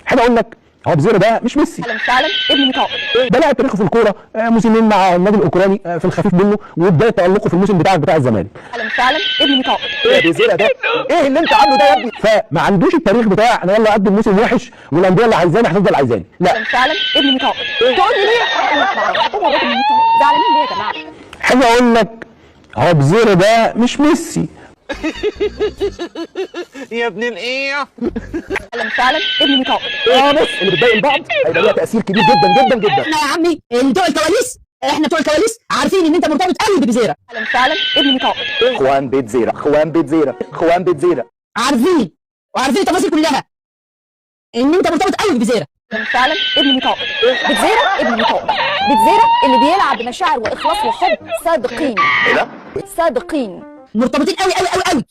حابب اقول لك هو بزيرة ده مش ميسي. فعلا فعلا ابن متعاقد. ده لاعب تاريخه في الكورة، موسمين مع النادي الاوكراني، في الخفيف منه، وبداية تالقه في الموسم بتاعك بتاع الزمالك. فعلا فعلا ابن متعاقد. ايه بزيرة ده؟ ايه اللي انت عامله ده يا ابني؟ فما عندوش التاريخ بتاع انا يلا اقدم موسم وحش والاندية اللي عايزاني هتفضل عايزاني، لا. فعلا فعلا ابن متعاقد. تقول لي ليه؟ هو الراجل متعاقد. زعلانين ليه يا جماعة؟ حابب اقول لك هو بزيرة ده مش ميسي. يا ابن الايه. فعلا فعلا ابن متعاقد. بص، اللي بتضايق البعض هيبقى ليها تاثير كبير جدا جدا جدا. احنا يا عمي بتوع الكواليس، احنا بتوع الكواليس عارفين ان انت مرتبط قوي ببزيره. فعلا فعلا ابن متعاقد. خوان بيتزيرا، خوان بيتزيرا، خوان بيتزيرا. عارفين وعارفين التفاصيل كلها ان انت مرتبط قوي ببزيره. فعلا فعلا ابن متعاقد. بتزيرة ابن متعاقد. بتزيرة اللي بيلعب بمشاعر واخلاص وحب صادقين. ايه ده؟ صادقين. مرتبطين قوي قوي قوي قوي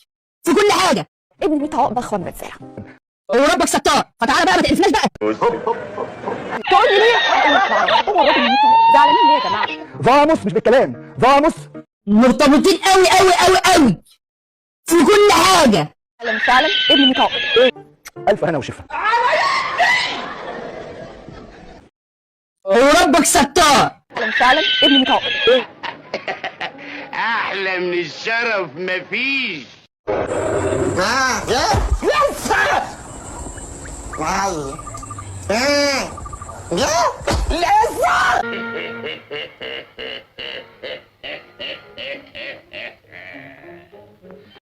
في كل حاجة. ابن متعاقد خوان بتزيرة. وربك ستار، فتعالى بقى ما تقرفناش بقى. تقول لي ليه؟ هو الراجل متعاقد. زعلانين ليه يا جماعة؟ vamos مش بالكلام، vamos. مرتبطين قوي قوي قوي قوي في كل حاجة. فعلا فعلا ابن متعاقد. الف هنا وشفا. وربك ستار. فعلا فعلا ابن متعاقد. احلى من الشرف مفيش.